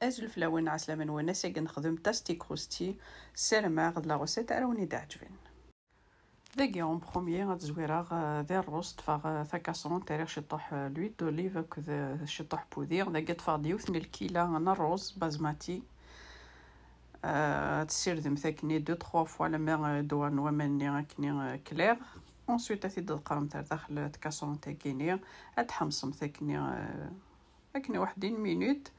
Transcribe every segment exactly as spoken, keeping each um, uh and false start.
Azul fell-awen, ɛeslama-nwen. Ass-agi nexdem tasti krusti. Ssarameɣ d la recette ara wen-id-ɛeǧben. Dagi en premier ad zwireɣ, eh, di ṛṛuz, ṭṭfeɣ, eh, takaṣrant, rriɣ ciṭuḥ, eh, l'huile d'olive akked, eh, ciṭuḥ n wudi. Dagi ṭṭfeɣ-d yiwet n lkila n ṛṛuz basmati. Eh, ad tessirdemt akkenni deux trois fois alamma, eh, dwar n waman-nni akkenni, eh, clair. Ensuite ad t-id-tḍeqqremt ar daxel n tkaṣrant-agi-nni, ad tḥemṣemt akkenni, eh, akken waḥed une minute.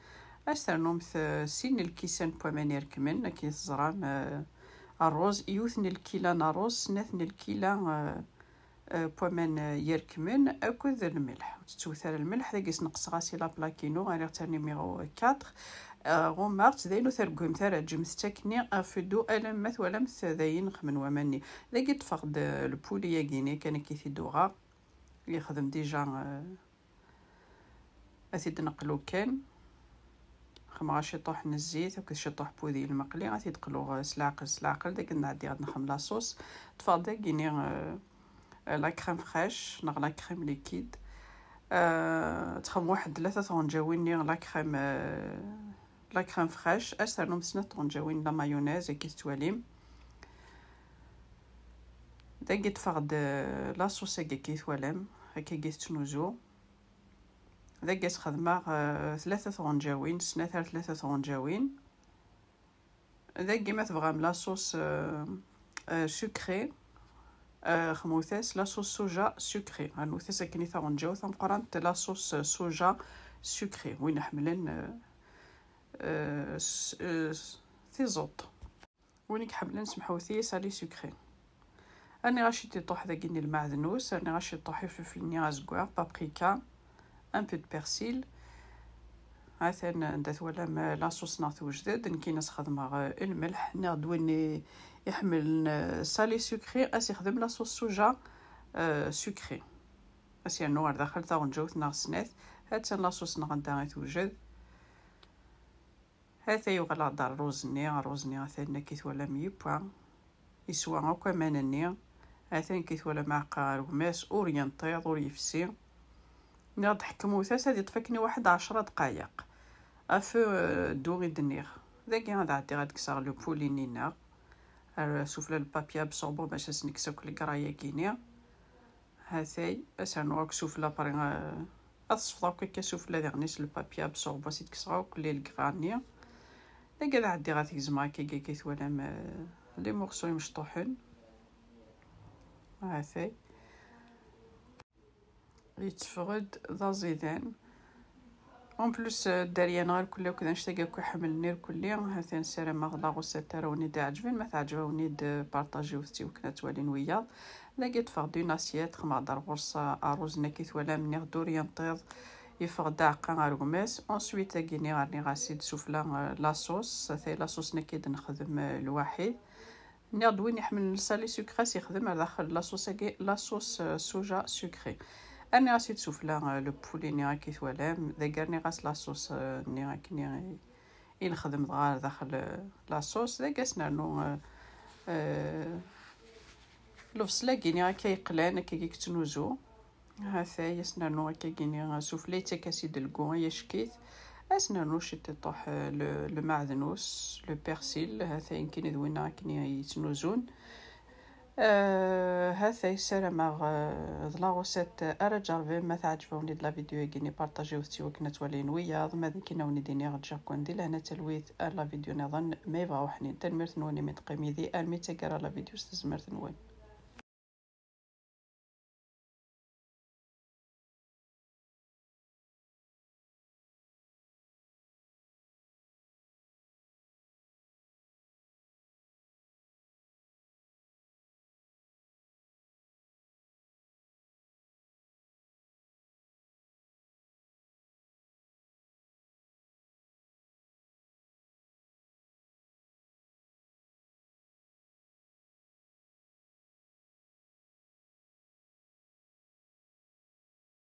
Ad s-ternumt, eh, sin lkisan n waman irekmen, akken i teẓram, eh, ṛṛuz, yiwet n lkila n ṛṛuz, snat n lkila, eh, eh, n waman, eh, irekmen, akked lmelḥ. Ur tettwet ara lmelḥ, dagi sneqseɣ-as i la plaque-inu, rriɣ-tt ar numéro quatre. Eh, ɣummeɣ-tt, d ayen ur tergwimt ara, ǧǧemt-tt akkenni ɣef uddu alamma twalamt d ayen xedmen waman-nni. Dagi ṭṭfeɣ-d, eh, lpuli-agi-nni kan akka i t-id-uɣeɣ. Yexdem déjà, eh, ad t-id-neqlu kan. Xemmeɣ ciṭuḥ n zzit akked ciṭuḥ n wudi lmeqli, ad t-id-qluɣ, eh, s leɛqel, s leɛqel. Dagi nɛeddi ad nexdem la sauce. Ṭṭfeɣ dagini, eh, la crème fraîche neɣ la crème liquide. Eh, ttxem waḥed tlata tɣenǧawin-nni la crème, eh, la crème fraîche. Ad s-ternum snat tɣenǧawin la mayonnaise, akka i tettwalim. Dagi ṭṭfeɣ-d, eh, la sauce-agi akka i twalam, akka i tettnuzu. Dagi ad s-xedmeɣ, eh, tlata tɣenǧawin, snat ar tlata tɣenǧawin. Dagi ma tebɣam la sauce, eh, eh, sucrée, eh, xemmet-as la sauce soja sucrée. Rnut-as akken i taɣenǧawt tameqqrant la sauce soja sucrée. Win iḥemmlen, eh, eh, s-, eh, s-, tiẓeṭ. Win i iḥemmlen, semḥewt-iyi, salé sucré. Rniɣ-as ciṭuḥ dagi n lmeɛdnus, rniɣ-as ciṭuḥ iflfel-nni azeggaɣ, paprika, un peu de persil. Atan anda twalam, eh, la sauce-nneɣ tewjed-d, nekkini ad s-xedmeɣ, eh, lmelḥ. Nniɣ-d win i iḥemmlen, eh, salé sucré, ad s-ixdem la sauce soja, eh, sucré. Ad s-yernu ɣer daxel taɣenǧawt neɣ snat. Atan la sauce-nneɣ anda i tewjed. Hatay uɣaleɣ-d ɣer ṛṛuz-nni, ṛṛuz-nni atan akka i twalam yewwa, yeswa akk aman-nni. Atan akka i twalam aɛeqqa ar gma-s, ur yenṭiḍ, ur yefsi. Nniɣ-d ḥekmut-as ad yeṭṭef akken i waḥed ɛecra dqayeq. Ɣef, euh, ddu i d-nniɣ. Dagi ad ɛeddiɣ ad kkseɣ le poulet-nni-nneɣ. Ar sufella le papier absorbant bac ad s-nekkes akk legra-agi-nni. Hatay, ad s-rnuɣ akk sufella, après, euh, ad ṣeffḍeɣ akk akka sufella diɣen s le papier absorbant, ad s-id-kkseɣ akk les gras-nni. Dagi ad ɛeddiɣ ad t-gezmeɣ akka, akka i twalam, euh, les morceaux imecṭuḥen. Hatay. Yetteffeɣ-d d aẓidan. En plus, euh, dderya-nneɣ irkelli akk d annect-agi akk iḥemmlen irkelli. Hatay, ssarameɣ la recette ara wen-id-iɛeǧben. Ma teɛǧeb-awen-id, euh, partagiwt-tt i wakken ad twalin wiyaḍ. Dagi ṭṭfeɣ-d une assiette, xemmeɣ-d ar ɣur-s ṛṛuz-nni akka i twalam, nniɣ-d ur yenṭiḍ, yeffeɣ-d aɛeqqa ar gma-s. Ensuite, dagi-nni rniɣ-as-id sufella, euh, la sauce. Hatay la sauce-nni akka i d-nexdem, euh, lwaḥid. Nniɣ-d win iḥemmlen le salé sucré ad s-ixdem ar daxel la sauce-agi, la sauce, euh, soja sucré. Rniɣ-as-id sufella, euh, le poulet-nni akka i twalam. Dagi rniɣ-as la sauce, euh, nni akken i, i nexdem dɣa ar daxel, euh, la sauce. Dagi ad s-nernu, euh, euh, lebṣel-agi-nni akka yeqlan, akka i yettnuzu. Hatay, ad s-nernu akkagini sufella, yettak-as-id lgu, ay acekkit. Ad s-nernu ciṭiṭuḥ, eh, le, le maɛdnus, le persil, hatay nekkini d winna akken i yettnuzun. Eh, hatay, ssarameɣ, eh, d la recette ara tjerrbem. Ma teɛǧeb-awen-id la vidéo-agi-nni, partagiwt-tt i wakken ad twalin wiyaḍ. Ma d nekkini ad wen-id-iniɣ ǧǧiɣ-ken di lehna talwit ar la vidéo niḍen ma yebɣa uḥnin. Tanemmirt-nwen imi d-teqqim yid-i armi d taggara la vidéo s tezmert-nwen.